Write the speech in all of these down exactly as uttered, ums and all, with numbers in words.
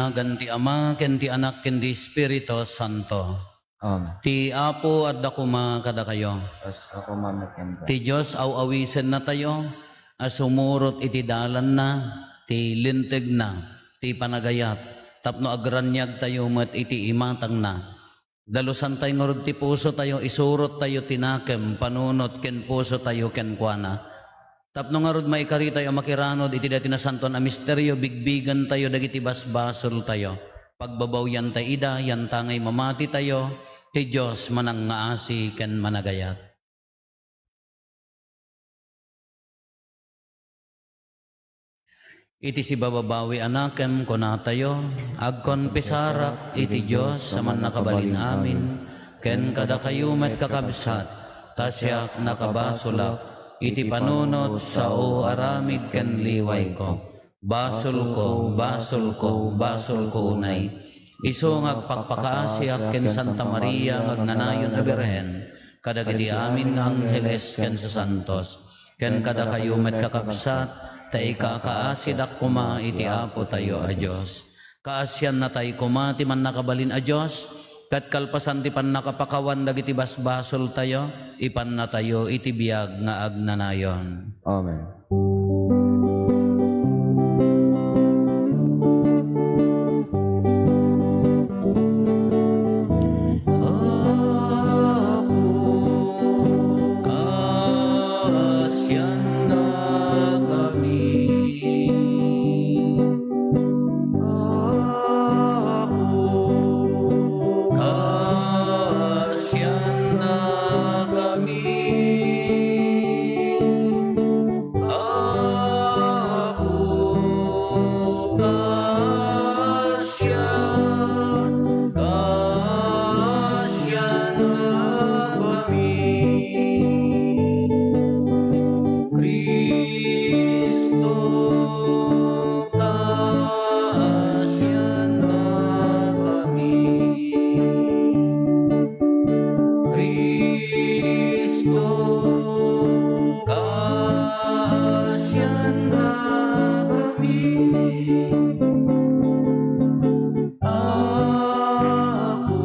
Nagan ti Ama, ken ti Anak, ken ti Espiritu Santo. Amen. Ti Apo adda koma kadakayo. Kasta koma met kenka. Ti Dios aw-awisennatayo a sumurot iti dalanna, ti lintegna, ti panagayat, tapno agraniagtayo met iti imatangna. Dalusantayo ngarud ti pusotayo, isurottayo ti nakem, panunot ken pusotayo kenkuana. Tapno ngarud maikaritayo a makiranud iti daytoy nasantoan a misterio, bigbigentayo dagiti basbasoltayo. Pagbabawiantayo ida, yantangay mamatitayo, ti Dios manangngaasi ken managayat. Iti sibababawi a nakem, kunatayo, agkonfesarak iti Dios a Mannakabalin-amin, ken kadakayo met, kakabsat, ta siak nakabasolak iti panunot, sao, aramid ken liwayko. Basolko, basolko, basolko unay. Isu nga agpakpakaasiak ken Santa Maria nga agnanayon a Birhen, kadagiti amin nga angheles ken sasantos, ken kadakayo met, kakabsat, ta ikakaasidak koma iti Apotayo a Dios. Kaasiannatayo koma ti Mannakabalin a Dios, ket kalpasan ti pannakapakawan dagiti basbasoltayo, ipannatayo iti biag nga agnanayon. Amen. Apo, kaasiannakami. Apo, kaasiannakami. Apo, kaasian-, kaasiannakami. Cristo, kaasiannakami. Cristo, kaasiannakami. Apo,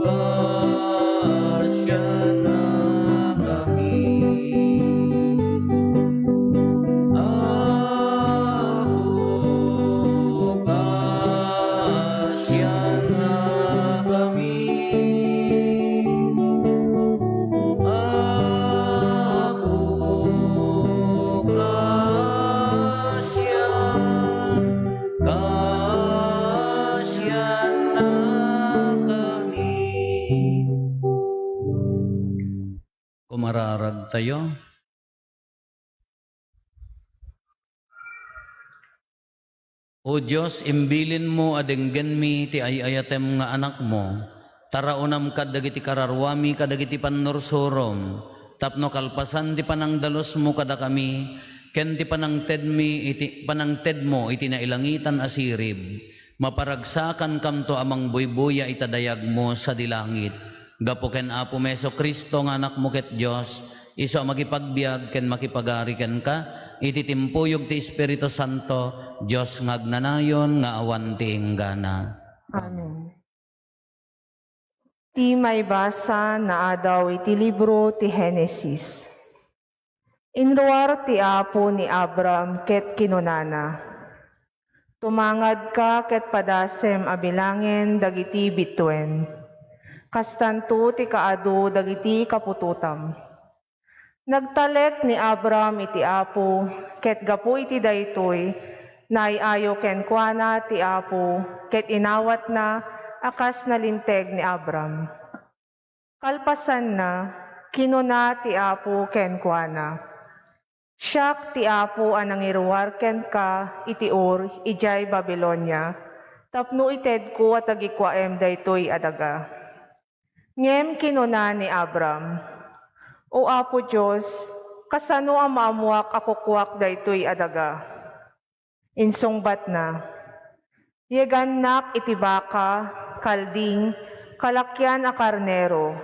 kaasiannakami. Apo, kaasiannakami. Apo, kaasian-, kaasiannakami. Kumararagtayo. O Dios, imbilinmo a denggenmi ti ay-ayatem nga Anakmo, taraonam kaddagiti kararuami kadagiti pannursurom, tapno kalpasan ti panangdalusmo kadakami ken ti panangtedmi iti, panangtedmo iti nailangitan a sirib, maparagsakankamto a mangbuybuya ita dayagmo sadi langit. Gapu ken Apomi Jesu-Cristo nga Anakmo ket Dios, isu a makipagbiag ken makipagari kenka iti timpuyog ti Espiritu Santo, Dios nga agnanayon nga awan ti inggana. Amen. Ti maibasa naadaw iti libro ti Genesis. Inruar ti Apo ni Abram ket kinunana, "Tumangadka ket padasem a bilangen dagiti bituen. Kastanto ti kaadu dagiti kaputotam." Nagtalek ni Abram iti Apo, ket gapu iti daytoy, naay-ayo kenkuana ti Apo, ket inawatna a kas nalinteg ni Abram. Kalpasanna, kinuna ti Apo kenkuana, "Siak ti Apo a nangiruar kenka iti Ur idiay Babilonia, tapno itedko a tagikuaem daytoy a daga." Ngem kinuna ni Abram, "O Apo Dios, kasano a maammoak a kukuak daytoy a daga?" Insungbatna, "Yegannak iti baka, kalding, kalakian a karnero,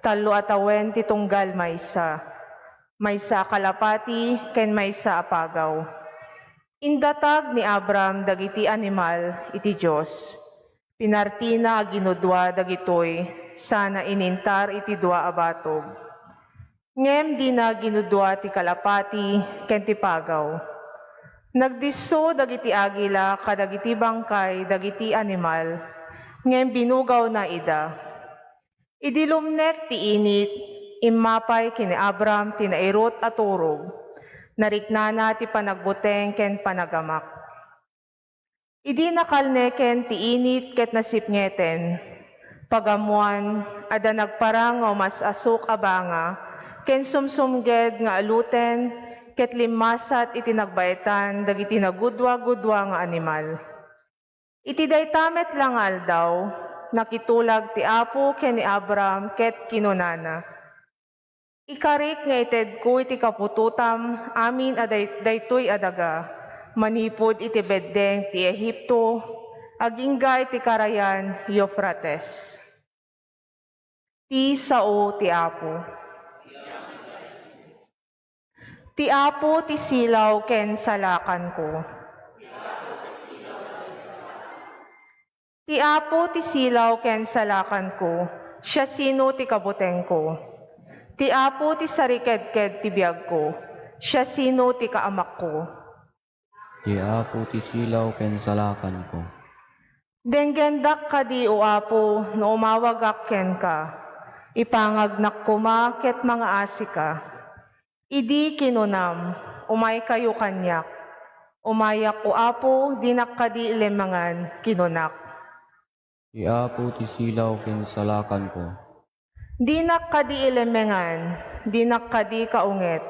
tallo a tawen ti tunggal maysa, maysa a kalapati ken maysa a pagaw." Indatag ni Abram dagiti animal iti Dios. Pinartina a ginudua dagitoy sana inintar iti dua a batog. Ngem dina ginudua ti kalapati ken ti pagaw. Nagdisso dagiti agila kadagiti bangkay dagiti animal, ngem binugawna ida. Idi lumnek ti init, immapay ken ni Abram ti nairut a turog. Nariknana ti panagbuteng ken panagamak. Idi nakalneken ti init ket nasipngeten, pagammoan, adda nagparang nga umas-asuk a banga ken sumsumged nga aluten ket limmasat iti nagbaetan dagiti nagudua-gudua nga animal. Iti dayta met la nga aldaw, nakitulag ti Apo ken ni Abram ket kinunana, "Ikarik nga itedko iti kaputotam amin a day-, daytoy a daga, manipud iti beddeng ti Egipto, agingga iti karayan Eufrates." Ti sao ti Apo. Ti Apo ti silaw ken salakanko. Ti Apo ti silaw ken salakanko, siasino ti kabutengko? Ti Apo ti sarikedked ti biagko, siasino ti kaamakko? Ti Apo ti silaw ken salakanko. Denggendak kadi, O Apo, no umawagak kenka. Ipangagnak koma ket mangaasika. Idi kinunam, "Umaykayo kaniak." "Umayak, O Apo, dinak kadi ilemmengan," kinunak. Ti Apo ti silaw ken salakanko. Dinak kadi ilemmengan, dinak kadi kaunget.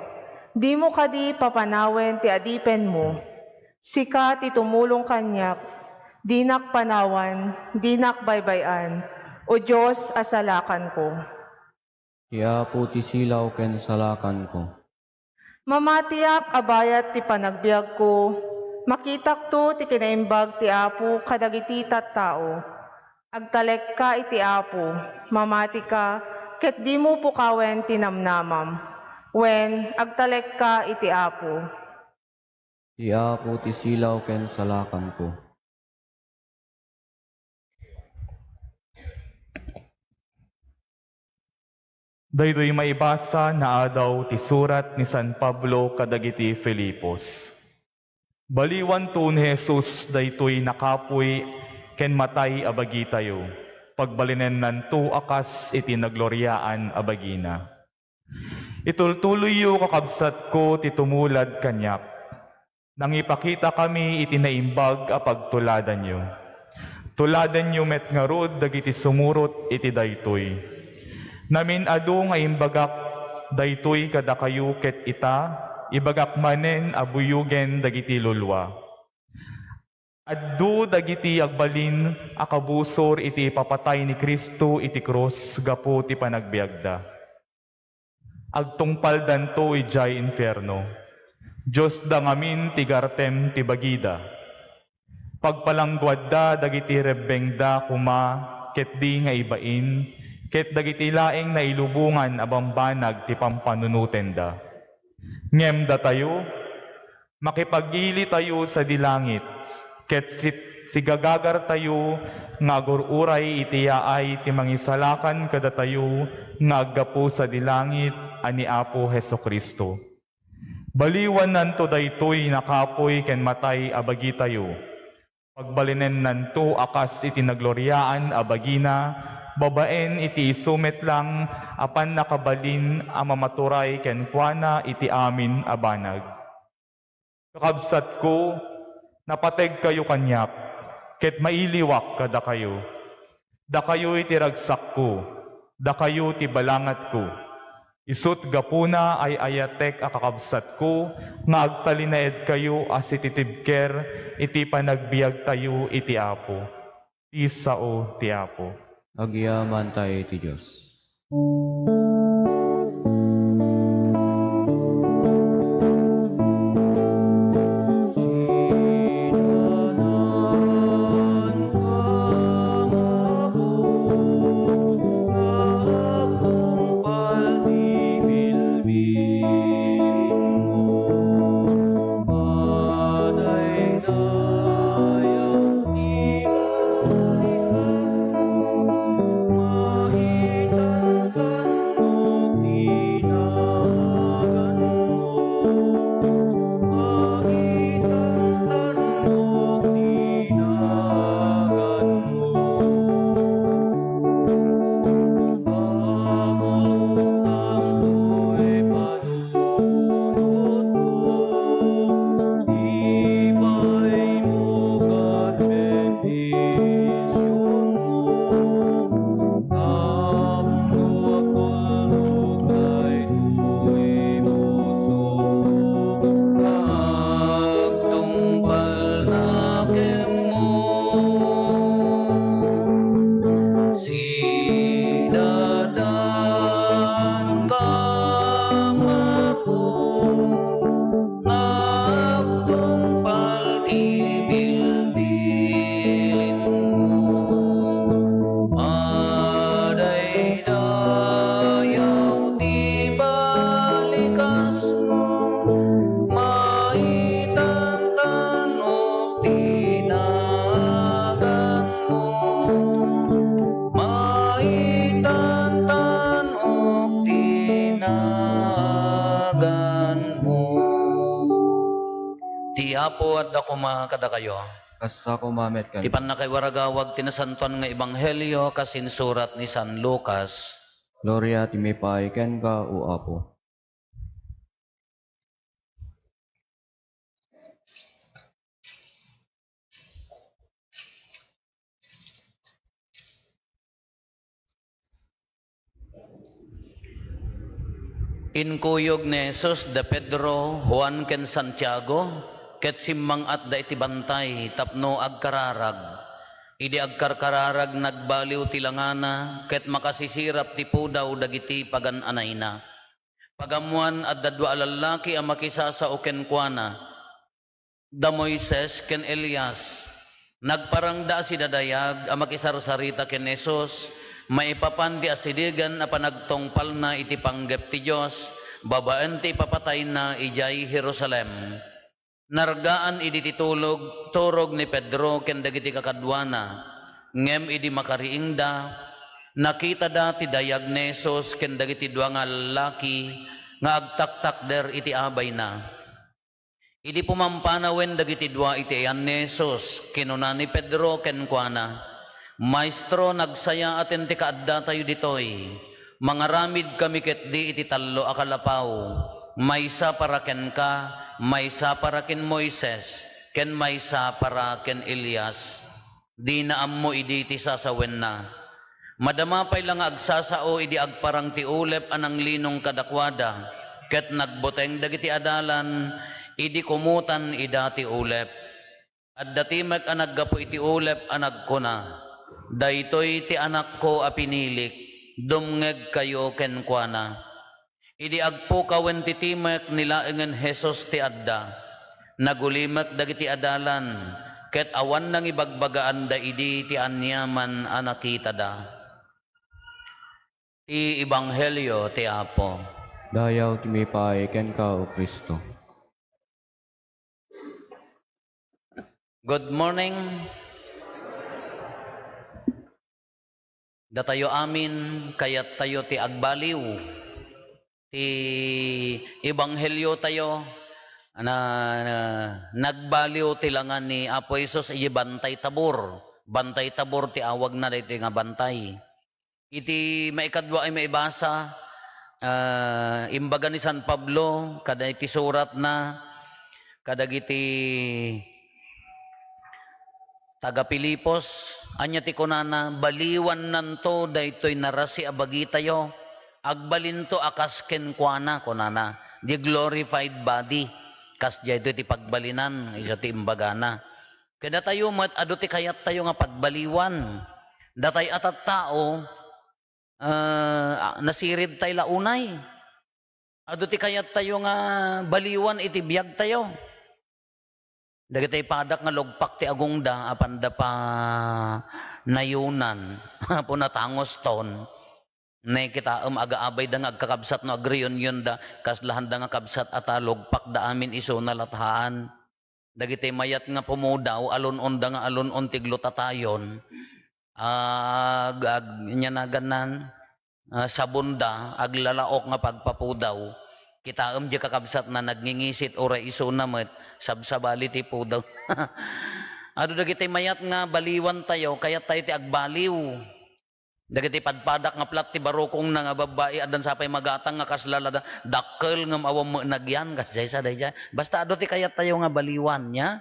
Dimo kadi papanawen ti adipenmo. Sika ti tumulong kaniak. Dinak panawan, dinak baybay-an, O Dios a salakanko. Ti Apo ti silaw ken salakanko. Mamatiak a bayat ti panagbiagko, makitakto ti kinaimbag ti Apo kadagiti tattao. Agtalekka iti Apo, mamatika, ket dimo pukawen ti namnamam. Wen, agtalekka iti Apo. Ti Apo ti silaw ken salakanko. Daytoy maibasa nga adaw ti surat ni San Pablo kadagiti Filipos. Baliwanto ni Jesus daytoy nakapuy ken matay a bagitayo, pagbalinennanto a kas iti nagloriaan a bagina. Itultuloyyo, kakabsatko, ti tumulad kaniak. Nangipakitakami iti naimbag a pagtuladanyo. Tuladanyo met ngarud dagiti sumurot iti daytoy. Namin-adu nga imbagak daytoy kadakayo ket ita, ibagak manen a buyogen dagiti lulua. Adda dagiti agbalin a kabusor iti ipapatay ni Cristo iti krus gapu ti panagbiagda. Agtungpaldanto idiay infierno. Diosda ngamin ti gartem ti bagida. Pagpalangguadda dagiti rebbengda koma ketdi nga ibain, ket dagiti laeng nailubongan a bambanag ti pampanunotenda. Ngem datayo, makipag-ilitayo sadi langit, ket sit-, sigagagartayo nga agur-uray iti yaay ti Mangisalakan kadatayo nga aggapu sadi langit a ni Apo Jesu-Cristo. Baliwannanto daytoy nakapuy ken matay a bagitayo. Pagbalinennanto a kas iti nagloriaan a bagina, babaen iti isu met lang a pannakabalin a mamaturay kenkuana iti amin a banag. Kakabsatko, napategkayo kaniak, ket mailiwak kadakayo. Dakayo iti ragsakko, dakayo ti balangatko. Isut' gapuna ay-ayatek a kakabsatko nga agtalinaedkayo a sititibker iti panagbiagtayo iti Apo. Ti sao ti Apo. Agyamankami iti Dios. Ti Apo adda koma kadakayo. Kasta koma met kenka. Ti pannakaiwaragawag ti Nasantoan nga Ebanghelio kas insurat ni San Lucas. Gloria ti maipaay kenka, O Apo. Inkuyog ni Jesus da Pedro, Juan, ken Santiago, ket simmang-atda iti bantay tapno agkararag. Idi agkarkararag, nagbaliw ti langana, ket makasisirap ti pudaw dagiti pagan-anayna. Pagammoan, adda dua a lallaki a makisasao kenkuana. Da Moises ken Elias. Nagparangda a sidadayag a makisarsarita ken Jesus maipapan ti asidegen a panagtungpalna iti panggep ti Dios babaen ti ipapatayna idiay Jerusalem. Nargaan idi ti tulog, turog ni Pedro ken dagiti kakaduana. Ngem idi makariingda, nakitada ti dayag ni Jesus ken dagiti dua nga lallaki nga agtaktakder iti abayna. Idi pumampanawen dagiti dua iti ayan ni Jesus, kinuna ni Pedro kenkuana, "Maestro, nagsayaaten ti kaaddatayo ditoy. Mangaramidkami ketdi iti tallo a kalapaw, maysa para kenka, maysa para ken Moises, ken maysa para ken Elias." Dina ammo idi ti sasawenna. Madama pay la nga agsasao idi agparang ti ulep a nanglinong kadakuada, ket nagbuteng dagiti adalan idi kumutan ida ti ulep. Adda timek a naggapu iti ulep a nagkuna, "Daytoy ti Anakko a pinilik, dumngegkayo kenkuana." Idi agpukawen ti timek, ni laengen Jesus ti adda. Nagulimek dagiti adalan, ket awan nangibagbagaanda idi ti aniaman a nakitada. Ti Ebanghelio ti Apo. Dayaw ti maipaay kenka, O Cristo. Good morning. Datayo amin, kayattayo ti agbaliw ti ebangheliotayo. Na, na, nagbaliw ti langa ni Apo Jesus idiay Bantay Tabor. Bantay Tabor ti awagna daytoy nga bantay. Iti maikadua a maibasa, ah, imbaga ni San Pablo kada iti suratna kadagiti taga-Filipos, ania ti kunana, "Baliwannanto daytoy narasi a bagitayo, agbalinto a kas kenkuana," kunana, "the glorified body." Kas daytoy ti pagbalinan, isu ti imbagana. Kadatayo met, adu ti kayattayo nga pagbaliwan. Datay a tattao, ah, nasiridtay la unay. Adu ti kayattayo nga baliwan iti biagtayo. Dagitay padak nga lugpak ti agongda, apanda pa nayunan, apo natangoston. Ne, kitaem, agaabayda nga agkakabsat no agreunionda, kaslahanda nga kabsat a ta lugpakda amin isuna lathaan. Dagiti mayat nga pumudaw, alun-onda nga alun-on ti glutatayon. Ag-, ag-, ania nagannan? Ah, sabonda, aglalaok nga pagpapudaw. Kitaem diay kakabsatna, nagngingisit, uray isuna met, sabsabali ti pudaw. Adu dagiti mayat nga baliwantayo, kayattayo ti agbaliw. Dagiti padpadak nga plat ti barukongna nga babbai, addan sa pay magatang nga kasla la da-, dakkel ngem awan met nagyan, kas daysa daydiay. Basta adu ti kayattayo nga baliwan, nia?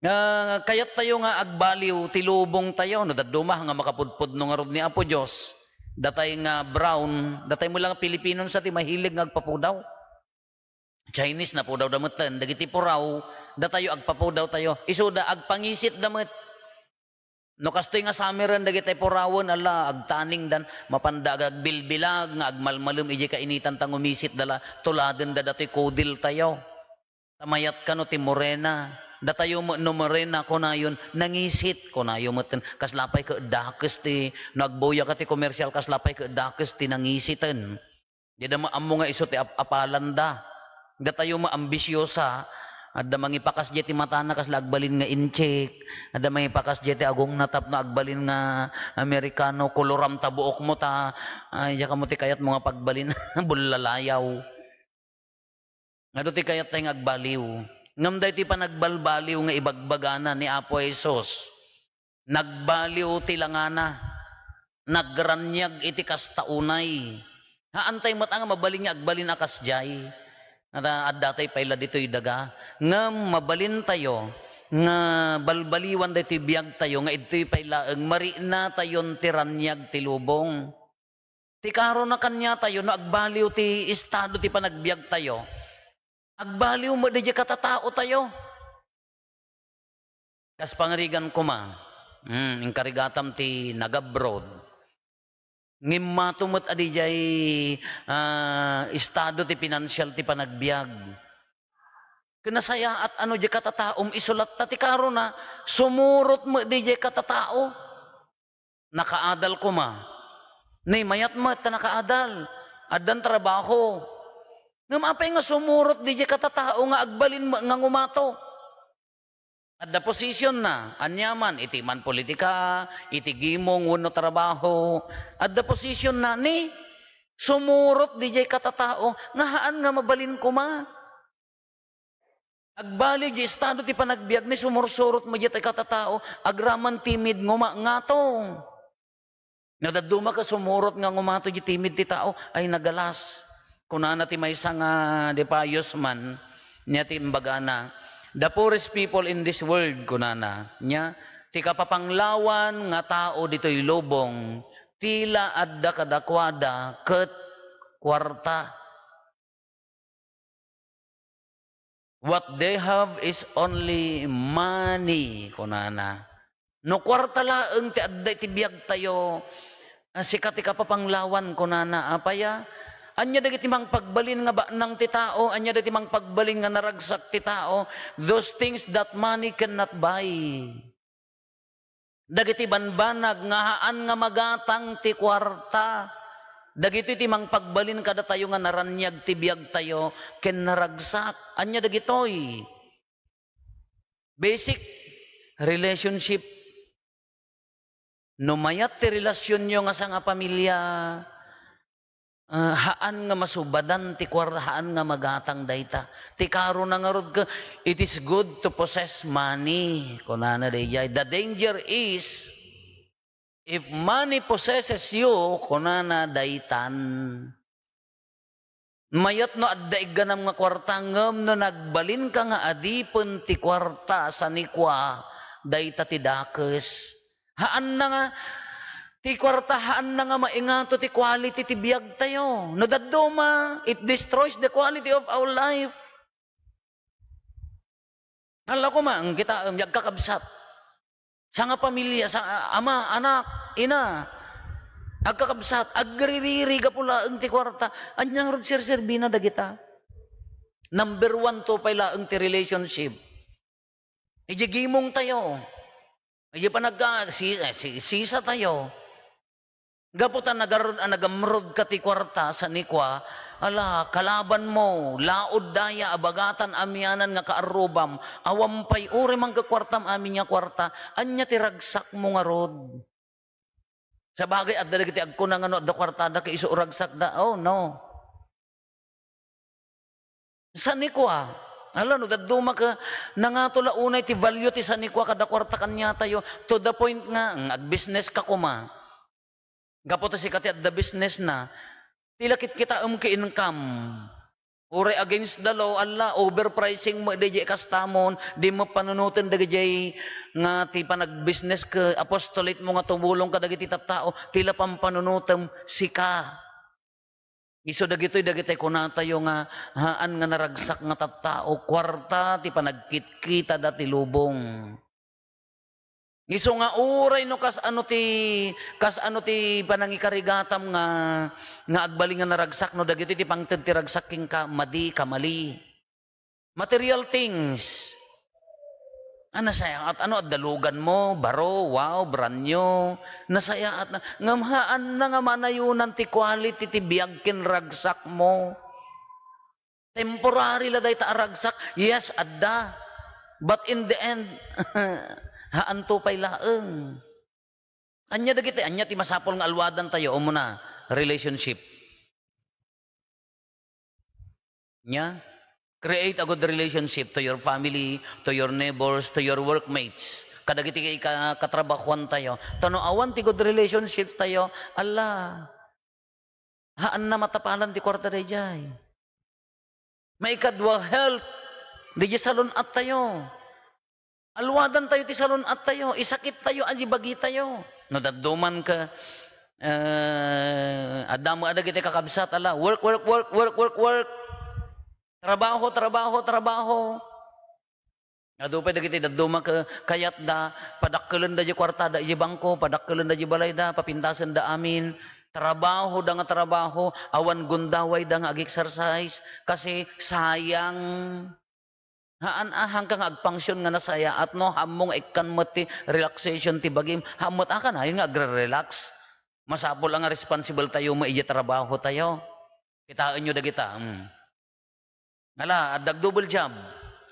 Nga kayattayo nga agbaliw ti lubongtayo, no dadduma nga makapudpudno ngarud ni Apo Dios, datay nga brown, datay met la nga Pilipino sa ti mahilig nga agpapudaw. Chinese, napudawda metten. Dagiti puraw, datayo agpapudawtayo. Isuda, agpangisitda met. No kastoy nga summer-en dagiti purawen, ala, agtaningdan, mapanda ag-, agbilbilag nga agmalmalem idiay kainitan ta ngumisitda la, tuladenda datoy kudiltayo. Ta mayat kano ti morena. Datayo met no morena, kunayon, nangisit, kunayo metten. Kasla pay ket dakes ti, no agbuyaka ti komersial, kasla pay ket dakes ti nangisiten. Dida maammo nga isu ti ap-, apalanda. Datayo maambisiosa, Adda mangipakas diay ti matana kasla agbalin nga incheck. Adda mangipakas diay ti agongna tapno agbalin nga Amerikano, koloram ta buokmo ta, ay, diak ammo ti kayatmo nga pagbalin, bullalayaw. Adu ti kayattayo nga agbaliw. Ngem daytoy panagbalbaliw nga ibagbagana ni Apo Jesus. Nagbaliw ti langana. Nagraniag iti kasta unay. Haantay met nga mabalin nga agbalin a kasdiay. Adda, addatay pay la ditoy daga. Ngem mabalintayo nga balbaliwan daytoy biagtayo nga idtoy pay laeng mariknatayon ti raniag ti lubong. Ti karona kaniatayo no agbaliw ti estado ti panagbiagtayo, agbaliw met diay katataotayo. Kas pangarigan koma, hmm, inkarigatam ti nag-abroad. Ngimmato met a diay, ah, estado ti pinansial ti panagbiag. Ken nasayaat a no diay katataom isu latta ti karona, sumurot met diay katatao. Nakaadal koma. Ni mayat met ta nakaadal. Addan trabaho. Ngem apay nga sumurot diay katatao nga agbalin met nga ngumato? Adda posisionna, aniaman, iti man politika, iti gimong wenno trabaho. Adda posisionna ni sumurot diay katatao nga haan nga mabalin koma. Agbaliw diay estado ti panagbiag ni sumursurot met diay katatao, agraman timid nguma ngato. No dadduma ket sumurot nga ngumato diay timid ti tao, ay nagalas. Kunana ti maysa nga di pious man, nia ti imbagana, "The poorest people in this world," kunana, nia, "ti kapapanglawan nga tao ditoy lubong, ti la adda kadakuada ket kuarta." "What they have is only money," kunana. "No kuarta laeng ti adda iti biagtayo, ah, sika ti kapapanglawan," kunana. Apay a? Ania dagiti mangpagbalin nga baknang ti tao? Ania dagiti mangpagbalin nga naragsak ti tao? Those things that money cannot buy. Dagiti banbanag nga haan nga magatang ti kuarta. Dagitoy ti mangpagbalin kadatayo nga naraniag ti biagtayo ken naragsak. Ania dagitoy? Basic relationship. No mayat ti relasyonyo nga sangapamilia, ah, haan nga masubadan ti kuar-, haan nga magatang dayta. Ti karona ngarud ket, "It is good to possess money," kunana daydiay. "The danger is, if money possesses you," kunana daytan. Mayat no adda igganam nga kuarta, ngem no nagbalinka nga adipen ti kuarta, sanikua, dayta ti dakes. Haanna nga, ti kuarta, haanna nga maingato ti quality ti biagtayo. No dadduma, it destroys the quality of our life. Ala koma, ang kita, ang agkakabsat. Sangapamilia, sa, ama, anak, ina, agkakabsat, agririri gapu laeng ti kuarta. Ania ngarud serserbina dagita? Number one to pay laeng ti relationship. Idiay gimongtayo. Idiay panagka-, si-, eh, si-, sisatayo. Gapu ta nagar-, a nagamrod ka ti kuarta, sanikua, ala, kalabanmo, laod daya, abagatan, amianan nga kaarrubam, awan pay, uray manggakuartam amin nga kuarta, ania ti ragsakmo ngarud? Sabagay, adda dagiti agkuna nga no adda kuartada ket isu ragsakda. Oh, no. Sanikua, ala, no dadduma ka, nangato la unay ti value ti sanikua kada kuarta kaniatayo, to the point nga, mm, agbusiness ka koma. Gapu ta sika ti adda business na, ti la kitkitaem ket income. Uray against the law, ala, overpricing mo daydiay kastamon, di mo panunoten dagijay nga ti panagbusiness ket apostolate mo nga tumulong kadagiti tattao, ti la pampanunotem sika. Isu dagitoy, dagiti kunatayo nga haan nga naragsak nga tattao, kuarta ti panagkitkitada ti lubong. Isu nga uray no kas ano ti, kas ano ti panangikarigatam nga, nga agbalin nga naragsak, no dagitoy ti pangted ti ragsak kenka, madi, kamali. Material things. Ah, nasayaat, ano, adda luganmo, baro, wow, brand new. Nasayaat na. Ngem haanna nga manayonan ti quality ti biag ken ragsakmo. Temporary la dayta a ragsak. Yes, adda. But in the end, haanto pay laeng. Ania dagiti, ania ti masapul nga alwadantayo? Umuna, relationship. Nia? Create a good relationship to your family, to your neighbors, to your workmates. Kadagiti ka-, katrabahoantayo. Ta no awan ti good relationships tayo, ala, haanna matapalan ti kuarta daydiay. Maikadua, health. Daydiay salun-attayo. Alwadantayo ti salun-attayo. Isakittayo a di bagitayo. No dadduman ka, eh, adda met a dagiti kakabsat, ala, work, work, work, work, work, work. Trabaho, trabaho, trabaho. Adu pay dagiti dadduma ka-, kayatda, padakkelenda di kuartada idiay bangko, padakkelenda di balayda, papintasenda amin. Trabahoda nga trabaho, awan gundawayda nga ag-exercise, kasi sayang. Haan a, haanka nga agpangsion nga nasayaat no, haanmo nga ikkan met ti relaxation ti bagim, haan met a kanayon nga agre-relax. Masapul a nga responsible tayo mo idiay trabaho tayo. Kitaenyo dagita, hmm. Ala, adda ag-double job.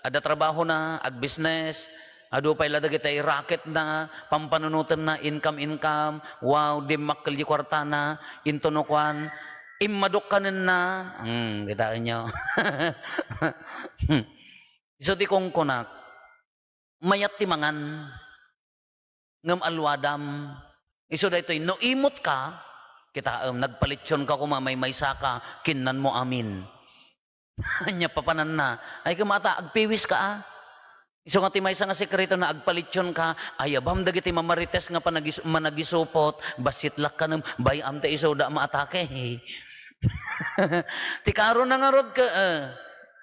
Adda trabahona, ag-business. Adu pay la dagiti racketna, pampanunotenna, income, income. Wow, dimmakkel di kuartana. Into no kuan, immadukkanenna. Hmm, kitaenyo. Isu ti kunkunak, mayat ti mangan. Ngem alwadam. Isu daytoy, no imutka, kitaem, nagpalitsionka koma, maymaysaka, kinnanmo amin. Ania papananna? Ay, kumata, agpiwiska a. Isu nga ti maysa nga sekretona, agpalitsionka, ayabam dagiti mamarites nga panagis-, managisupot, bassit la kanem, bay-am ta isuda maatake. Ti karona ngarud ka, eh,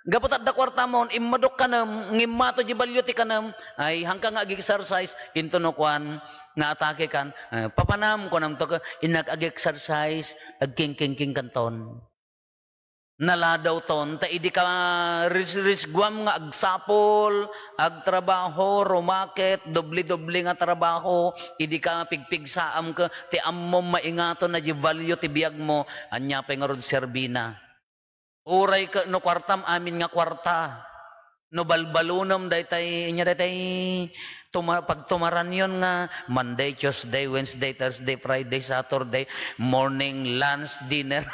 gapu ta adda kuartamon, immadok kanem, ngimmato di balio ti kanem, ay, haanka nga ag-exercise, into no kuan, naatake kan, eh, papanam, kunam to ka, innak ag-exercise, agkingkingking kanton. Naladawton, ta idi ka ris-, risguam nga agsapul, agtrabaho, rumaket, doble-doble nga trabaho, idi ka pigpigsaam ka, ti ammom maingaton a di value ti biagmo, ania pay ngarud serbina? Uray ket no kuartam, amin nga kuarta. No balbalunem daytay, inya daytay tuma-, pagtumaranyon nga Monday, Tuesday, Wednesday, Thursday, Friday, Saturday, morning, lunch, dinner.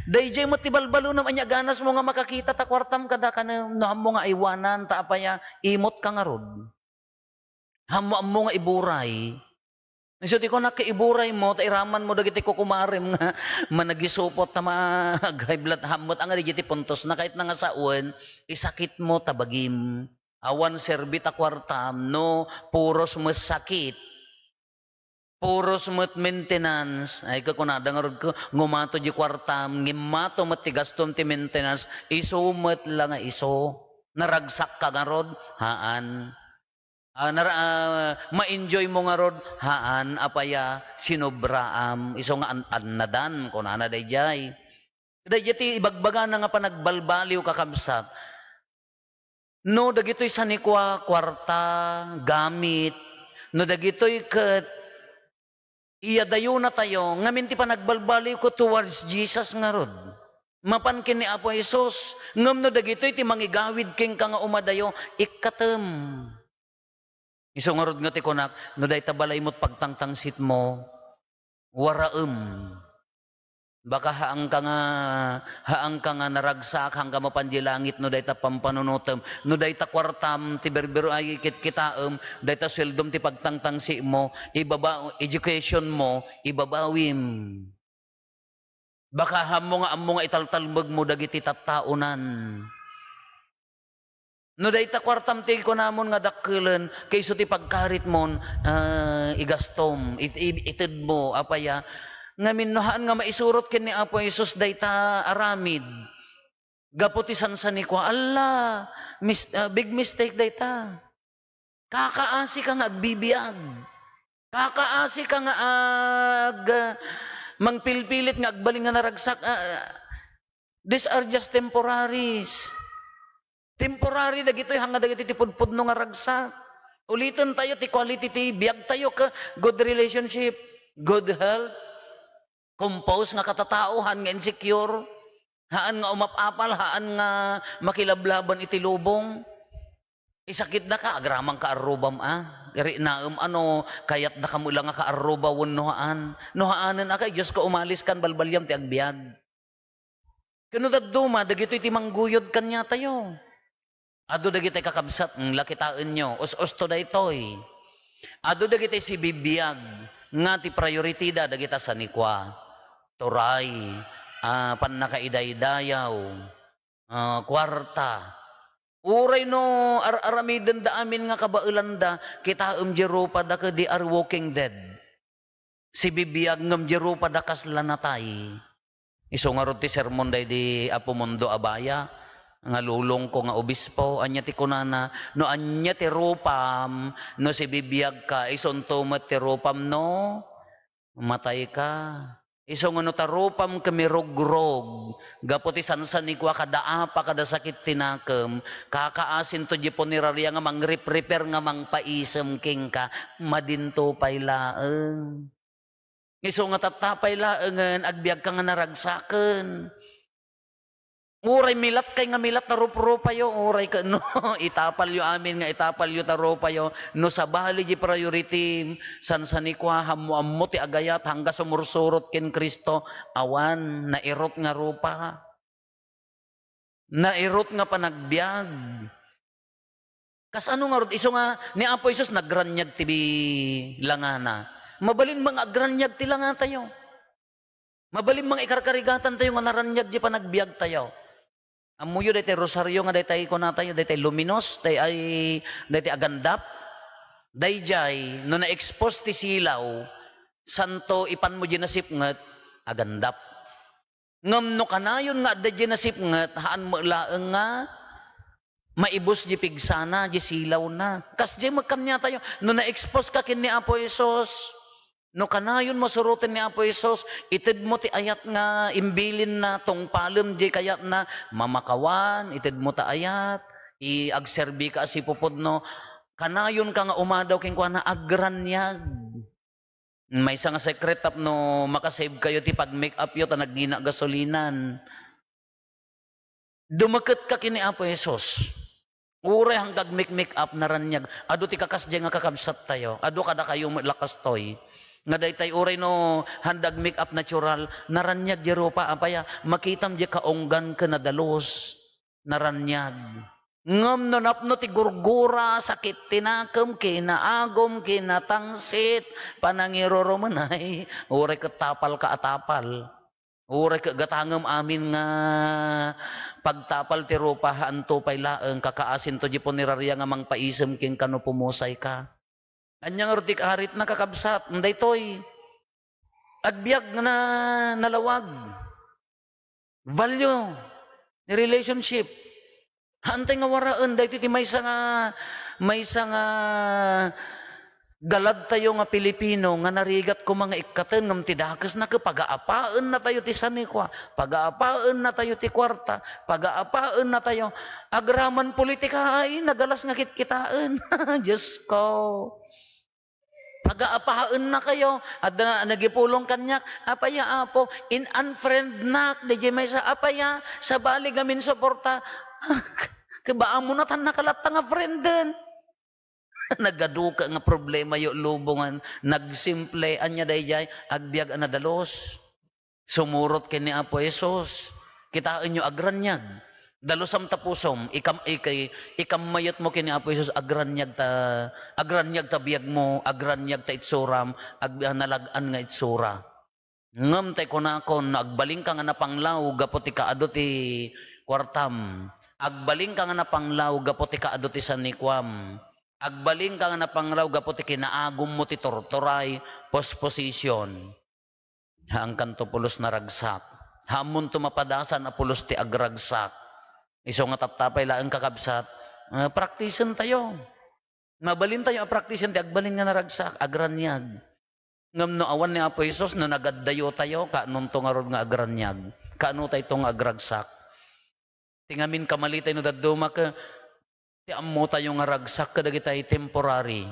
Dayjay met ti balbalunem, anya ganasmo nga makakita ta kuartam kada kanem, no ammo nga aywanan, ta apaya, imot ka ngarud. Ammo-ammo nga iburay. Isu ti kunak, iburaymo, ta iramanmo dagiti kukumarem nga managisupot ta ma-, ag-high blood, ammo ta nga dagiti puntosna, kayatna nga sawen, isakitmo ta bagim. Awan serbi ta kuartam, no, puros met sakit. Puros met maintenance. Ay, kakunada ngarud ko, ngumato di kuartam, ngimmato met ti gastom ti maintenance, isu met la nga isu. Naragsak ka ngarud? Haan. Ah, nara-, ah, ma-enjoy mo ngarud? Haan, apaya, sinobraam. Isu nga an-, annadan, kunana dayjay. Dayjay ti ibagbagana nga panagbalbaliw, kakabsat. No dagitoy sanikua, kuarta, gamit, no dagitoy ket iyadayonatayo, ngamin ti panagbalbaliw ko towards Jesus ngarud. Mapan ken ni Apo Jesus, ngem no dagitoy ti mangigawid kenka nga umadayo, ikkatem. Isu ngarud nga ti kunak, no dayta balaymo ti pagtangtangsitmo, waraem. Baka haanka nga, haanka nga naragsak, haanka mapan di langit no dayta pampanunotem, no dayta kuartam ti birbir-, ay, kitkitaem, dayta sueldom ti pagtangtangsimo, ibaba-, education mo, ibabawim. Baka ammo nga, ammo nga italtalmegmo dagiti tattaonan. No dayta kuartam ti kunamon nga dakkelen, ket isu ti pagkaritmon, ah, igastom, it-, i-, itedmo, apaya. Ngamin no haan nga maisurot ken ni Apo Jesus dayta aramid. Gapu ti sansanikua, alla, mis-, ah, big mistake dayta. Kakaasi ka nga agbibiag. Kakaasi ka nga ag-, mangpilpilit nga agbalin nga naragsak. Ah, these are just temporaries. Temporary dagitoy, hanga dagiti ti pudpudno nga ragsak. Uliten tayo ti quality ti biag tayo ka good relationship, good health, composed nga katataohan nga insecure. Haan nga umap-apal, haan nga makilablaban iti lubong. Isakitdaka, agramanka arrubam a. Irinaem a no kayatdaka met la nga kaarruba wenno haan. No haanen a kay, Diosko, umaliskan, balbaliam ti agbiag. Ken no dadduma, dagitoy ti mangguyod kaniatayo. Adu dagiti kakabsat, mm, la kitaenyo, us-usto daytoy. Adu dagiti sibibiag nga ti priority da dagita sanikua. Turay, ah, pannakaidaydayaw, ah, kuarta. Uray no ar-aramidenda amin nga kabaelanda, kitaem di rupada ket they are walking dead. Sibibiag ngem di rupada kasla natay. Isu ngarud ti sermon daydi Apo Mundo Abaya, nga lulongko nga obispo, ania ti kunana, "No ania ti rupam, no sibibiagka, isunto met ti rupam no matayka." Isu nga no ta rupam ket mirugrog, gapu ti sansanikua kada apa, kada sakit ti nakem, kakaasinto di puneraria nga mangripripir nga mangpaisem kenka, madinto pay laeng. Isu nga tatta pay laengen, agbiagka nga naragsaken. Uray milatkay nga milat ta ruprupayo, uray ket no, itapalyo amin nga itapalyo ta rupayo, no sabali di priority, sansanikua, ammo-ammo ti agayat, hangga sumursurot ken Cristo, awan, nairut nga rupa. Nairut nga panagbiag. Kasano ngarud? Isu nga ni Apo Jesus nagraniag ti bi-, langana. Mabalin nga agraniag ti langatayo. Mabalin nga ikarkarigatantayo nga naraniag di panagbiagtayo. Ammoyo daytay rosario nga daytay kunatayo, daytay luminos, day ay, daytay agandap. Dayjay, no na-expose ti silaw, santo ipanmo di nasipnget, agandap. Ngem no kanayon nga adda diay nasipnget, haan met laeng nga maibus di pigsana, di silawna. Kasdiay met kaniatayo, no na-expose ka ken ni Apo Jesus, no kanayon mo suroten ni Apo Jesus, itedmo ti ayat nga imbilinna, tungpalem di kayatna, mamakawan, itedmo ta ayat, i-, agserbika a sipupudno, kanayonka nga umadaw kenkuana, agraniag. Maysa nga secret tapno makasave kayo ti pag-make-upyo ta nagngina gasolinan. Dumeket ka ken ni Apo Jesus. Uray hangga agmake-make up, naraniag. Adu ti kakasdiay nga kakabsattayo. Adu kadakayo met la kastoy. Nga daytay uray no handa ag-make up natural, naraniag di rupa, apay a, makitam di kaunggan ken nadalus. Naraniag. Ngem no napno ti gurgura, sakit ti nakem, kinaagum, kinatangsit, panangirurumenay, uray ket tapalka a tapal. Uray ket gatangem amin nga pagtapal ti rupa, haanto pay laeng, kakaasinto di puneraria nga mangpaisem kenka no pumusayka. Ania ngarud ti kaaritna, kakabsat? Daytoy. Agbiag nga na-, nalawag. Value ni relationship. Haantay nga waraen daytoy ti maysa nga, maysa nga galadtayo nga Pilipino nga narigat koma nga ikkaten ngem ti dakesna ket pagaapaennatayo ti sanikua, pagaapaennatayo ti kuarta, pagaapaennatayo. Agraman politika ay nagalas nga kitkitaen. Diosko. Pagaapaennakayo, adda nagipulong kaniak, "Apay a, Apo, in-unfriendnak daydiay maysa, apay a, sabali ngamin suporta." Kaba ammo natan nakalatta nga frienden. Nagaduka nga problemayo lubongan, nagsimple, ania daydiay, agbiag a nadalus. Sumurot ken ni Apo Jesus. Kitaenyo, agraniag. Dalusam ta pusom, ikam-, ikay-, ikammayatmo ken ni Apo Jesus, agraniag ta, agraniag ta biagmo, agraniag ta itsuram, ag-, nalag-an nga itsura. Ngem tay kunakon, no agbalinka nga napanglaw gapu ti kaadu ti kuartam, agbalinka nga napanglaw gapu ti kaadu ti sanikuam, agbalinka nga napanglaw gapu ti kinaagummo ti turturay, posposition. Haankanto pulos naragsak. Haammonto mapadasan a pulos ti agragsak. Isu nga tatta pay laeng, kakabsat, eh, praktisentayo. Mabalintayo a praktisen ti agbalin nga naragsak, agraniag. Ngem no awan ni Apo Jesus, no nagaddayotayo, kaanonto ngarud nga agraniag? Kaanotayto nga agragsak? Ti ngamin kamalitay no dadduma ket ti ammotayo nga ragsak kadagitay temporary.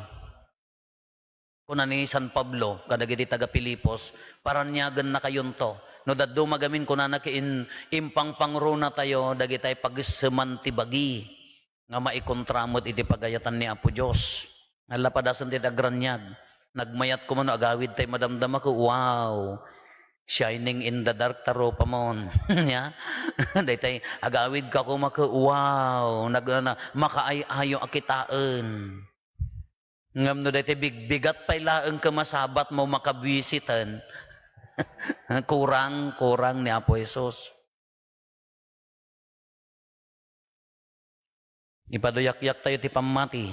Kuna ni San Pablo kadagiti taga-Filipos, "Paraniagennakayonto." No dadduma gamin, kunana, ket in-, impangpangrunatayo dagiti paggesseman ti bagi nga maikontra met iti pagayatan ni Apo Dios. Nalapadasen ti agraniag. Nagmayat koma no agawid tay madamdama ket, wow! Shining in the dark ta rupamon. Ya? Daytay agawid ka koma ket, wow! Nag-, na, makaay-ayo a kitaen. Ngem no daytay bigbigat pay laeng ket masabatmo, makabuisiten, kurang, kurang ni Apo Jesus. Ipaduyakyak tayo ti pammati.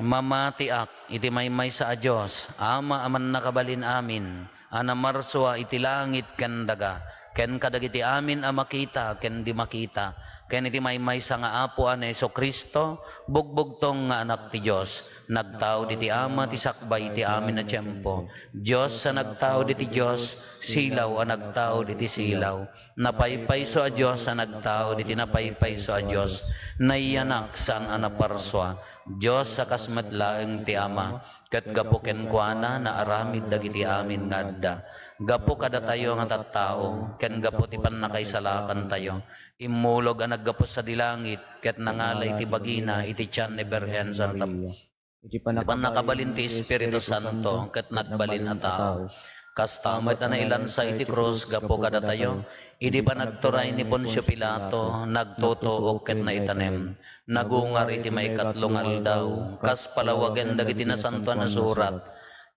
Mamatiak iti maymaysa a Dios, Ama a mannakabalin amin, a namarsua iti langit ken daga, ken kadagiti amin a makita ken di makita, ken iti maymaysa nga Apo a ni Jesu-Cristo, bugbugtong nga Anak ti Dios, nagtaud iti Ama ti sakbay iti amin a tiempo. Dios a nagtaud iti Dios, silaw a nagtaud iti silaw. Napaypayso a Dios a nagtaud iti napaypayso a Dios. Naiyanak, saan a naparsua. Dios a kas met laeng ti Ama. Ket gapu kenkuana, naaramid dagiti amin nga adda. Gapu kadatayo nga tattao, ken gapu ti pannakaisalakantayo, immulog a naggapu sadi langit, ket nangala iti bagina iti tian ni Birhen Santa Maria. Iti pannakabalin ti Espiritu Santo, ket nagbalin a tao. Kasta met a nailansa iti krus gapu kadatayo, idi panagturay ni Poncio Pilato, nagtutuok ket naitanem. Nagungar iti maikatlo nga aldaw, kas palawagen dagiti Nasantoan a Surat.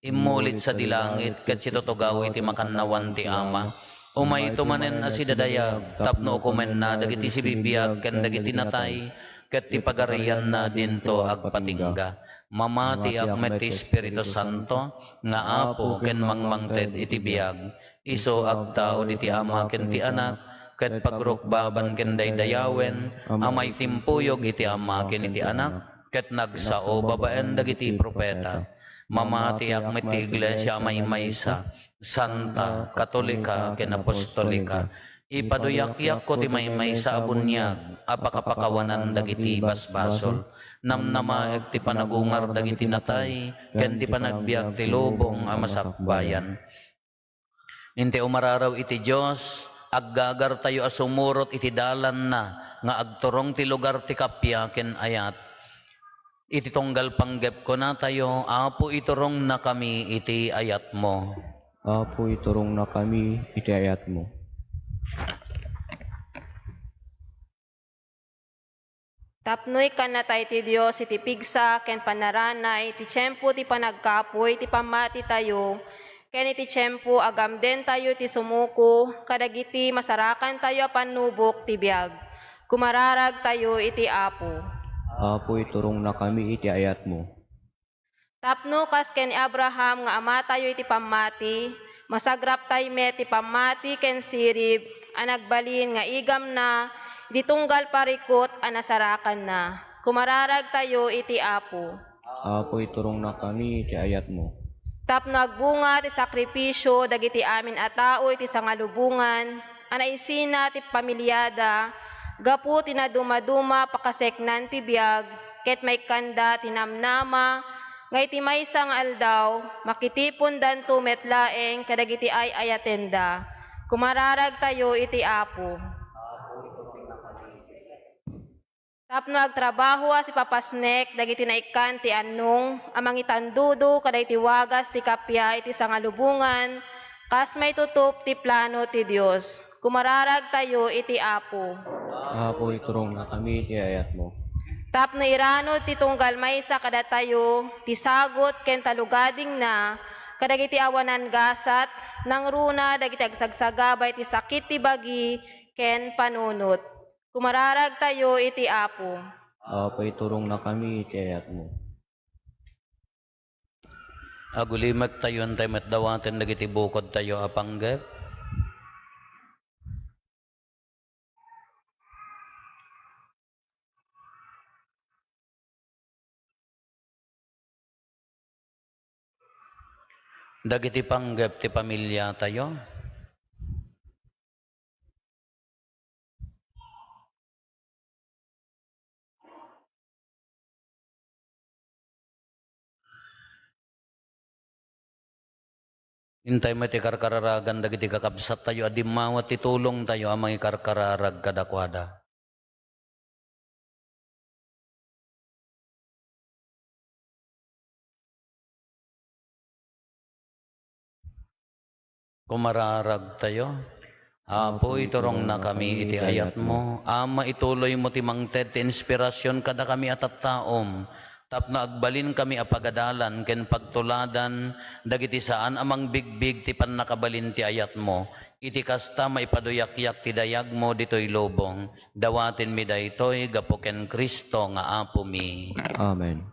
Immulit sadi langit ket situtugaw iti makannawan ti Ama. Umayto manen a sidadayag tapno ukomenna dagiti sibibiag ken dagiti natay, ket ti pagarianna dinto agpatingga. Mamatiak met ti Espiritu Santo nga Apo ken mangmangted iti biag. Isu agtaud iti Ama ken ti Anak, ket pagrukbaban ken daydayawen a maitimpuyog iti Ama ken iti Anak, ket nagsao babaen dagiti profeta. Mamatiak met ti Iglesia a maymaysa, santa, katolika, ken apostolika. Ipaduyakyakko ti maymaysa a buniag a pakapakawanan dagiti basbasol. Namnamaek ti panagungar dagiti natay ken ti panagbiag ti lubong a masakbayan. Inti umararaw iti Dios, aggagartayo a sumurot iti dalanna nga agturong ti lugar ti kappia ken ayat. Iti tunggal panggep kunatayo, Apo, iturongnakami iti ayatmo. Apo, iturongnakami iti ayatmo. Tapno ikkannatay ti Dios iti pigsa ken pannaranay ti tiempo ti panagkapuy ti pammatitayo, ken iti tiempo a gamdentayo ti sumuko kadagiti masarakantayo a pannubok ti biag, kumararagtayo iti Apo. Apo, iturongnakami iti ayatmo. Tapno kas ken ni Abraham nga amatayo iti pammati, masagraptay met ti pammati ken sirib a nagbalin nga igamna iti tunggal parikut a nasarakanna. Kumararagtayo iti Apo. Apo, iturongnakami iti ayatmo. Tapno agbunga ti sakrifisio dagiti amin a tao iti sangalubongan a naisina ti pamiliada gapu ti nadumaduma pakaseknan ti biag ket maikkanda ti namnama nga iti maysa nga aldaw, makitipondanto met laeng kadagiti ay-ayatenda. Kumararagtayo iti Apo. Tapno agtrabaho a sipapasnek dagiti naikkan ti annong a mangitandudo kadagiti wagas ti kappia iti sangalubongan, kas maitutup ti plano ti Dios. Kumararagtayo iti Apo. Apo, iturongnakami ti ayatmo. Tapno iranud ti tunggal maysa kadatayo ti sagut ken talugadingna kadagiti awanan gasat, nangruna dagiti agsagsagaba iti sakit ti bagi ken panunot. Kumararagtayo iti Apo. Apo, iturongnakami iti ayatmo. Agulimektayo, intay met dawaten dagiti bukodtayo a panggep. Dagiti panggep ti pamiliatayo. Intay met ti karkararagan dagiti kakabsattayo a dimmawa ti tulongtayo a mangikarkararag kadakuada. Kumararagtayo. Apo, iturongnakami iti ayatmo. Ama, ituloymo ti mangted ti inspirasyon kadakami a tattaom, tapno agbalinkami a pagadalan ken pagtuladan dagiti saan a mangbigbig ti pannakabalin ti ayatmo. Iti kasta, maipaduyakyak ti dayagmo ditoy lubong. Dawatenmi daytoy gapu ken Cristo nga Apomi. Amen.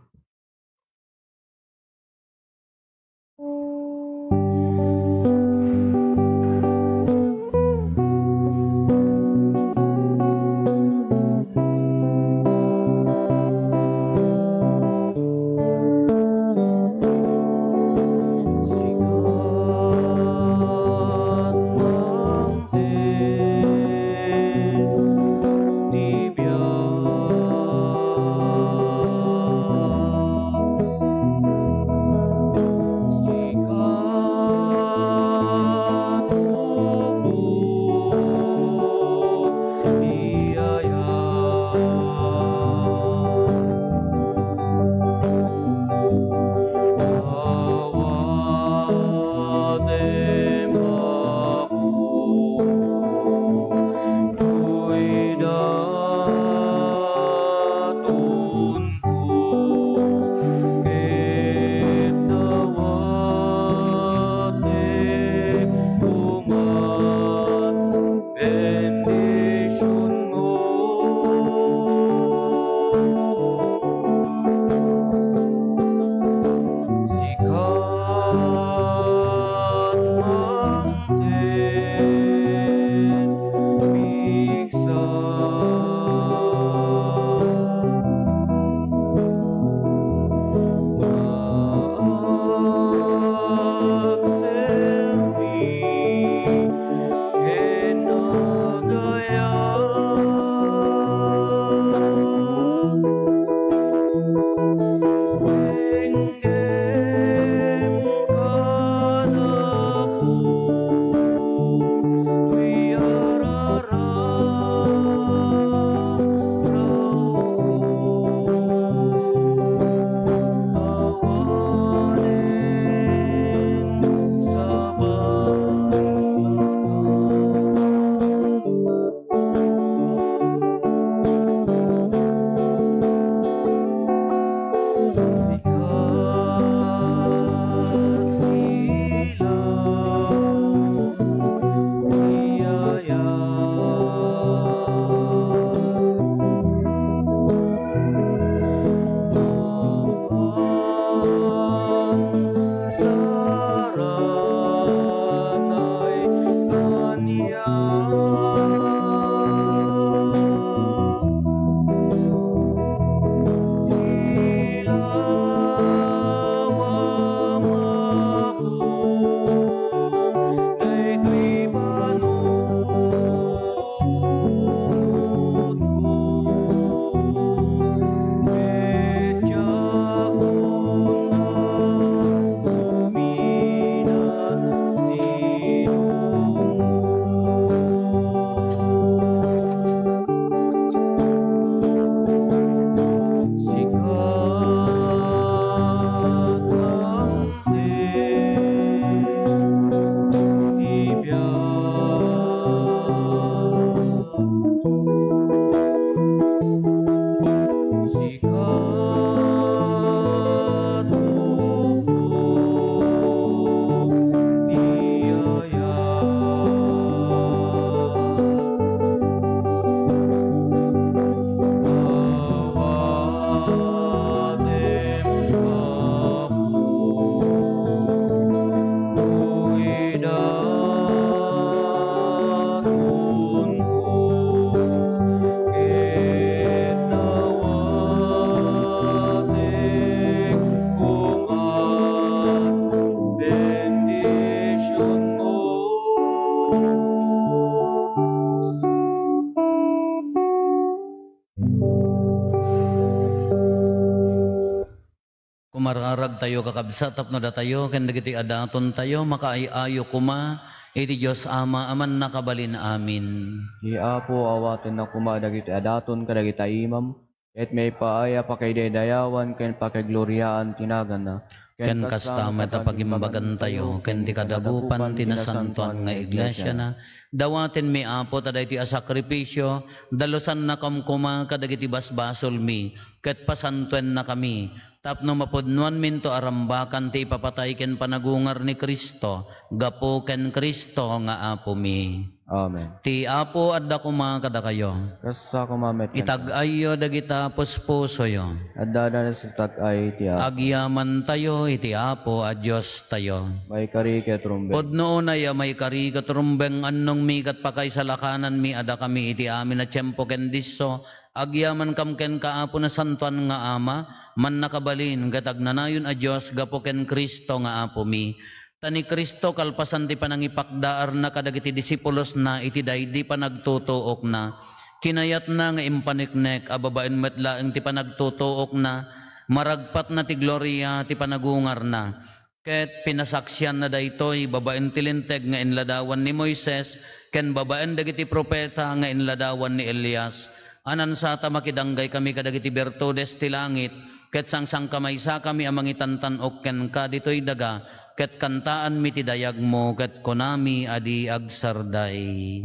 Araragtayo, kakabsat, tapno datayo ken dagiti adatontayo makaay-ayo koma iti Dios Ama a Mannakabalin. Amin. Ni Apo, awatenna koma dagiti adaton kadagiti imam, ket maipaay a pakidaydayawan ken pakigloriaan ti naganna. Ken kasta met a pagimbagantayo ken ti kadagupan ti nasantoan nga iglesiana. Dawatenmi, Apo, ta daytoy a sakrifisio, dalusannakam koma kadagiti basbasolmi, ket pasantoennakami, tapno mapudnoanminto a rambakan ti ipapatay ken panagungar ni Cristo, gapu ken Cristo nga Apomi. Amen. Ti Apo adda koma kadakayo. Kasta koma met kenka. Itag-ayyo dagita puspusoyo. Adda, adda sa tag-ay ti Apo. Agyamantayo iti Apo a Diostayo. Maikari ket rumbeng. Pudno unay a maikari ket rumbeng, annongmi ket pakaisalakananmi a dakami iti amin a tiempo ken disso, agyamankam kenka, Apo, nasantoan nga Ama, mannakabalin ket agnanayon a Dios gapu ken Cristo nga Apomi. Ta ni Cristo, kalpasan ti panangipakdaarna kadagiti disipulosna iti daydi panagtutuokna, kinayatna nga impaneknek a babaen met laeng ti panagtutuokna, maragpatna ti gloria ti panagungarna. Ket pinasaksianna daytoy babaen ti Linteg nga inladawan ni Moises ken babaen dagiti profeta nga inladawan ni Elias. Anansata makidanggay kami kadagiti birtudes ti langit, ket sangsangkamaysakami a mangitantan-ok kenka ditoy daga, ket kantaanmi ti dayagmo, ket kunami a di agsarday.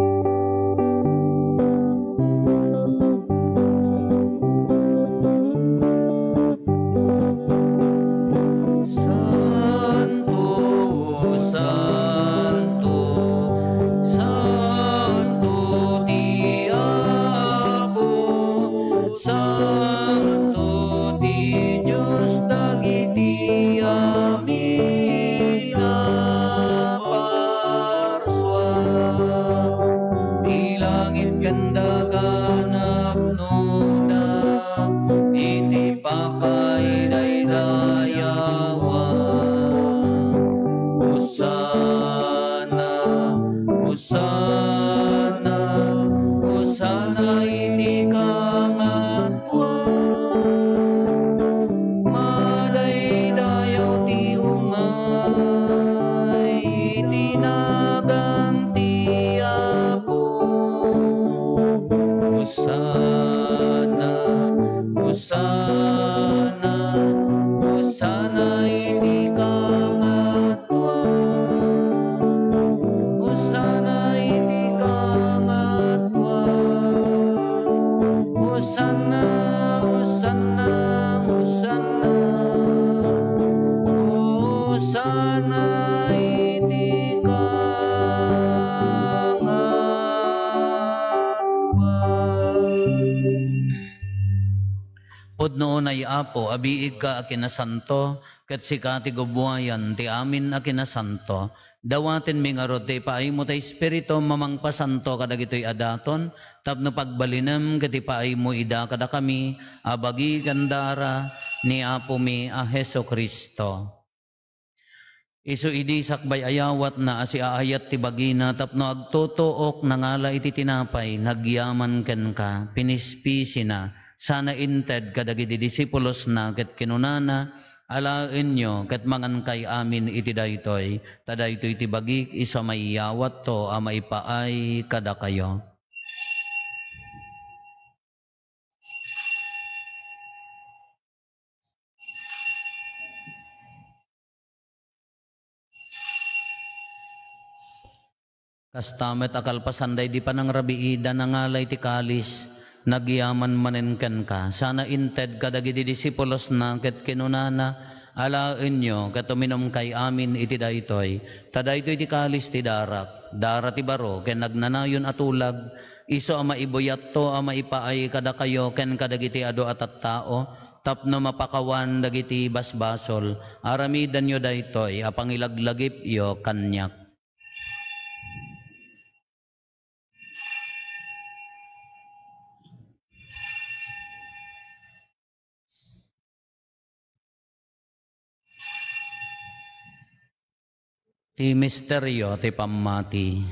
Santo, santo, santo ti Apo, santo ti Dios dagiti amin a parsua. Ti langit ken daga napnoda iti pakaidaydayawan. Hosanna, Hosanna, Hosanna iti kangatoan. Madaydayaw ti umay iti nagan ti Apo. Hosanna, Hosanna, Hosanna iti kangatoan. Hosanna iti kangatoan. Hosanna, Hosanna, Hosanna. Hosanna iti kangatoan. Pudno unay, Apo, a biigka a kinasanto, ket sika ti gubbuayan ti amin a kinasanto. Dawatenmi ngarud ti ipaaymo ti Espiritum a mangpasanto kadagitoy a daton, tapno pagbalinem ket ipaaymo ida kadakami a bagi ken dara ni Apomi a Jesu-Cristo. Isu idi sakbay a yawatna a siaayat ti bagina tapno agtutuok, nangala iti tinapay, nagyaman kenka, pinispisina, sana inted kadagiti disipulosna ket kinunana, "Alaenyo ket mangankay amin iti daytoy, ta daytoy ti bagik isu a maiyawatto a maipaay kadakayo." Kasta met a kalpasan daydi panangrabiida, nangala iti kalis, nagyaman manen kenka, sana inted kadagiti disipulosna ket kinunana, "Alaenyo ket uminumkay amin iti daytoy, ta daytoy ti kalis ti darak, dara ti baro ken agnanayon a tulag, isu a maibuyatto a maipaay kadakayo ken kadagiti adu a tattao, tapno mapakawan dagiti basbasol. Aramidenyo daytoy a pangilaglagipyo kaniak." Ti misterio ti pammati.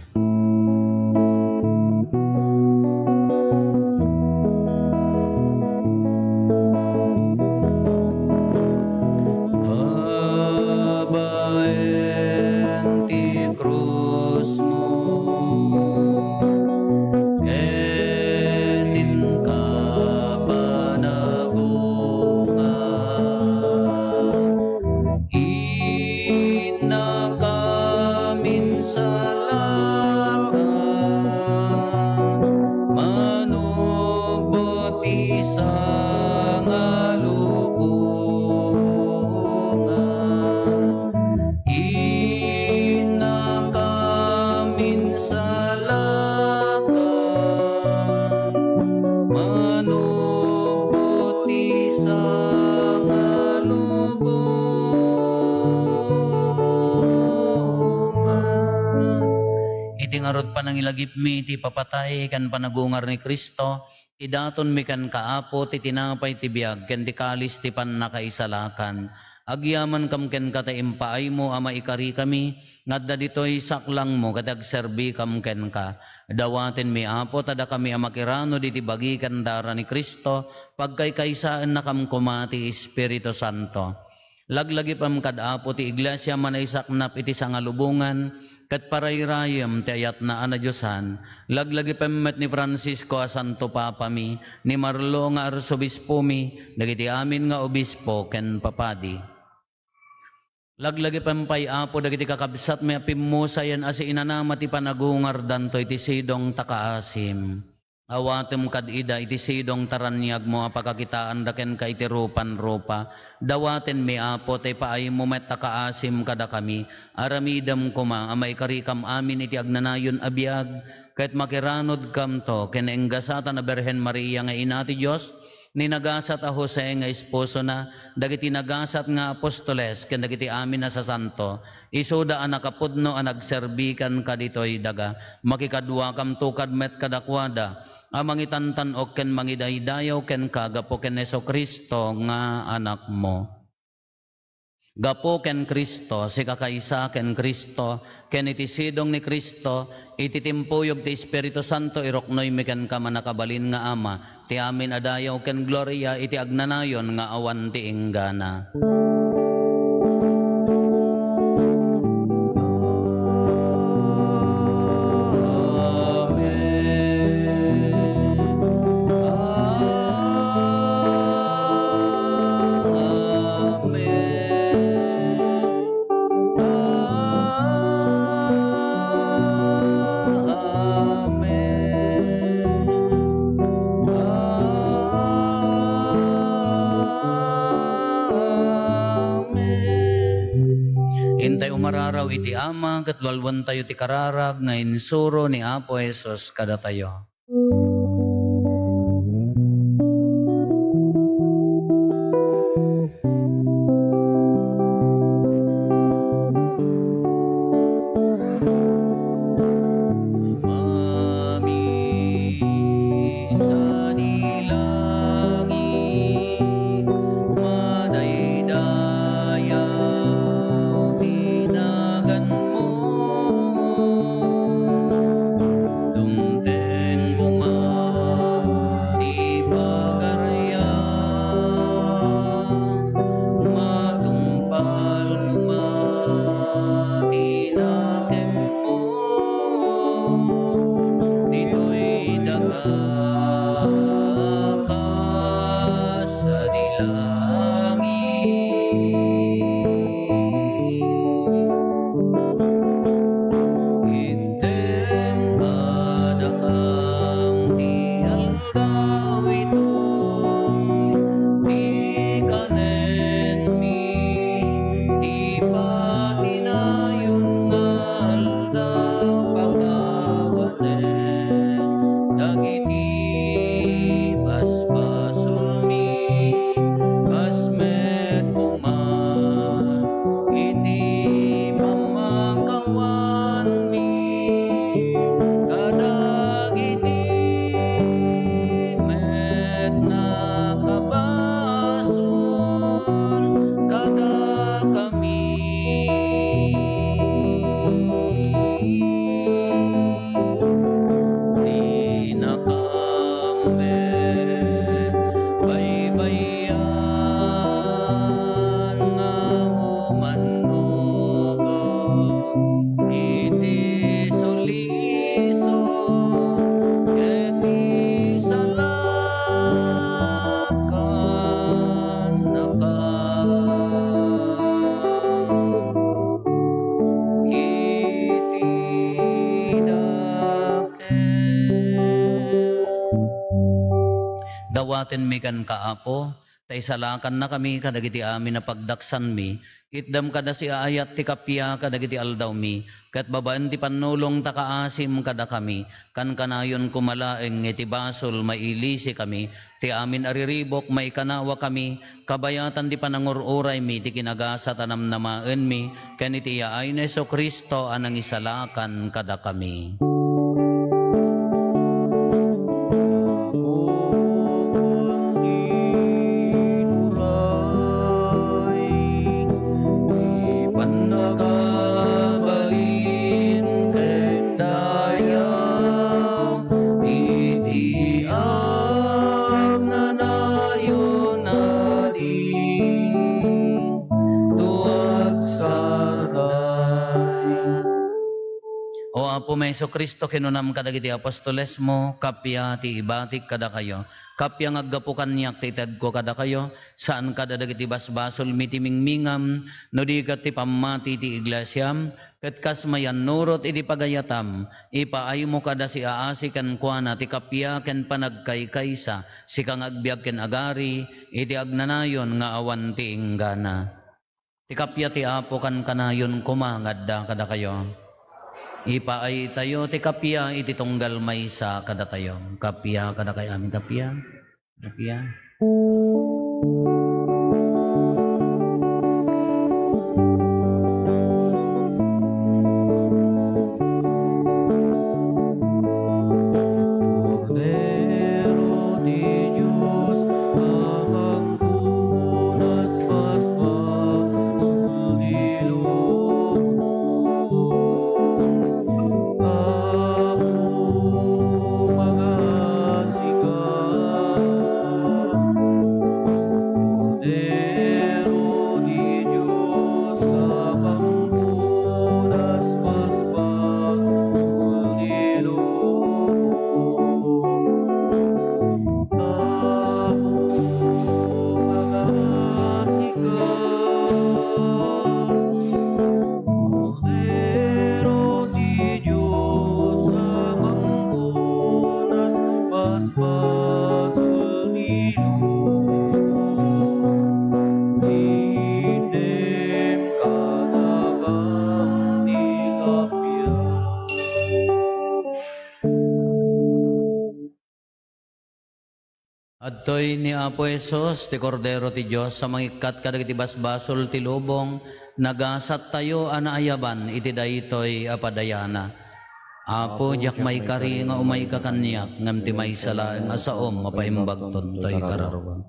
Nangilagipmi ti papatay ken panagungar ni Cristo, idatonmi kenka, Apo, ti tinapay ti biag ken ti kalis ti pannakaisalakan. Agyamankam kenka ta impaaymo a maikarikami nga adda ditoy saklangmo ket agserbikam kenka. Dawatenmi, Apo, ta dakami a makirano diti bagi ken dara ni Cristo, pagkaykaysaennakam koma ti Espiritu Santo. Laglagipem kad Apo ti iglesia a manaisaknap iti sangalubongan, ket parayrayem ti ayatna a nadiosan. Laglagipem met ni Francisco a Santo Papami, ni Marlo nga Arsobispomi, dagiti amin nga obispo ken papadi. Laglagipem pay, Apo, dagiti kakabsatmi a pimmusayen a siinanama ti panagungardanto iti sidong ta kaasim. Awatem kad ida iti sidong ta raniagmo a pakakitaanda kenka iti rupan-rupa. Dawatenmi, Apo, ta ipaaymo met a kaasim kadakami. Aramidem koma a maikarikam amin iti agnanayon a biag, ket makiranodkamto ken enggasatan a Birhen Maria nga Ina ti Dios, ni nagasat a Jose nga esposona, dagiti nagasat nga apostoles, ken dagiti amin a sasanto, isuda a nakapudno a nagserbi kenka ditoy daga. Makikaduakamto kad met kadakuada a mangitantan-ok ken mangidaydayaw kenka gapu ken Jesu-Cristo nga Anakmo. Gapu ken Cristo, sikakaysa ken Cristo, ken iti sidong ni Cristo, iti timpuyog ti Espiritu Santo, iruknoymi kenka, mannakabalin nga Ama, ti amin a dayaw ken gloria iti agnanayon nga awan ti inggana. Amen. Amen. Amen. Amen. Intay umararaw iti Ama, ket lualuentayo ti kararag nga insuro ni Apo Jesus kadatayo. Mami sadi langit, madaydayaw ti naganmo. Dumteng koma ti pagarian, matungpal koma ti nakemmo ditoy daga a kas sadi langit. Item kadakam ti aldaw itoy, ti kanenmi, ti patinayon nga aldaw, pakawanen dagiti basbasolmi, kas met koma iti pammakawanmi kadagiti met nakabasol kadakami. Dinakam met baybay-an nga umannogom iti sulisog ket isalakannaka iti dakem. Dawatenmi kenka, Apo, ta isalakannakami kadagiti amin a pagdaksanmi. Itdam kad a siaayat ti kappia kadagiti aldawmi, ket babaen ti pannulong ta kaasim kadakami. Kankanayon koma laeng nga iti basol mailisikami ti amin a riribuk, maikanawakami, kabayatan ti panangur-uraymi ti kinagasat a namnamaenmi, ken iti yaay ni Jesu-Cristo a nangisalakan kadakami. Apo mi Jesu-Cristo, kinunam kadagiti apostolesmo, kappia ti ibatik kadakayo. Kappia nga aggapu kaniak ti itedko kadakayo, saan kada dagiti basbasolmi ti mingmingam, no di ket ti pammati ti iglesiam, ket kas mayannurot iti pagayatam, ipaaymo kada siaasi kenkuana ti kappia ken panagkaykaysa, sika nga agbiag ken agari iti agnanayon nga awan ti inggana. Ti kappia ti Apo kankanayon koma nga adda kadakayo. Ipaaytayo ti kappia iti tunggal maysa kadatayo. Kappia kadakayo amin, kappia. Kappia. Kordero ti Dios, a mangpunas basbasoldi lubong. Apo, mangasika. Kordero ti Dios, a mangpunas basbasoldi lubong. Apo, mangasika. Kordero ti Dios, a mangpunas basbasoldi lubong. Innem kadakami ti kappia. Adtoy ni Apo Jesus, ti Kordero ti Dios, a mangikkat kadagiti basbasol ti lubong. Nagasattayo a naayaban iti daytoy a padayana. Apo, diak maikari nga umayka kaniak, ngem ti maysa laeng a saom, mapaimbagton toy kararua.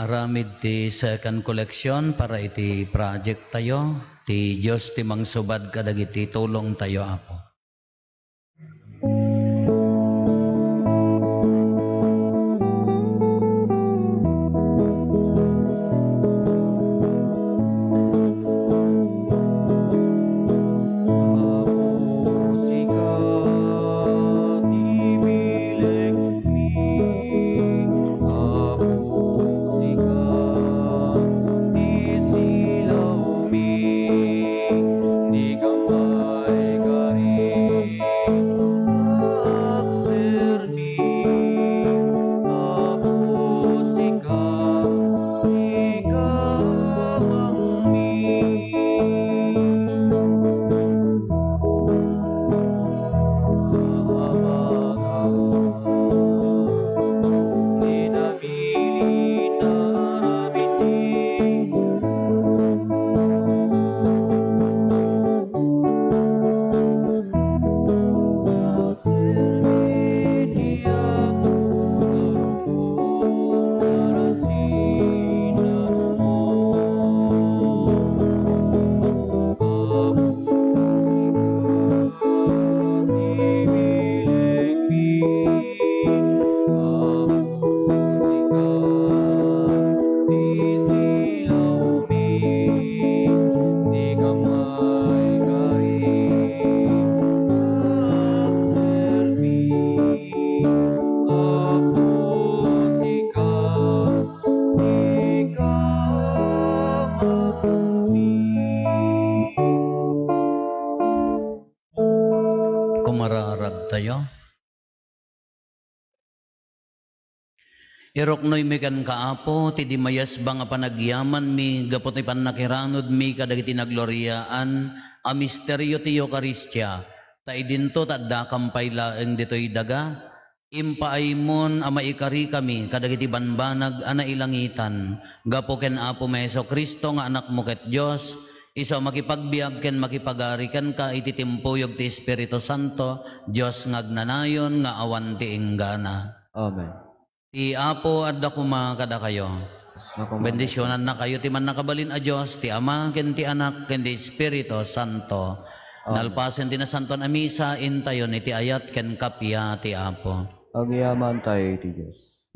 Aramid ti second collection para iti project tayo. Ti Dios ti mangsubad kadagiti tulong tayo, Apo. Apo, sika ti bilegmi. Apo, sika ti silawmi. Dika maikari, agserbi. Apo, sika ti kamangmi. Kumararag tayo. Iruknoymi kenka, Apo, ti di mayasba nga panagyamanmi gapu ti pannakiranudmi kadagiti nagloriaan a misterio ti Eukaristia, ta idinto ta addakam pay laeng ditoy daga, Impaaymon a maikarikami kadagiti banbanag a nailangitan gapu ken Apomi a Jesu-Cristo nga Anakmo ket Dios, isu a makipagbiag ken makipagari kenka iti timpuyog ti Espiritu Santo, Dios nga agnanayon nga awan ti inggana. Amen. Ti Apo adda koma kadakayo. Bendisionannakayo ti Mannakabalin a Dios, ti Ama, ken ti Anak, ken ti Espiritu Santo. Amen. Nalpasen ti Nasantoan a Misa, intayon iti ayat ken kappia ti Apo. Agyamankami iti Dios.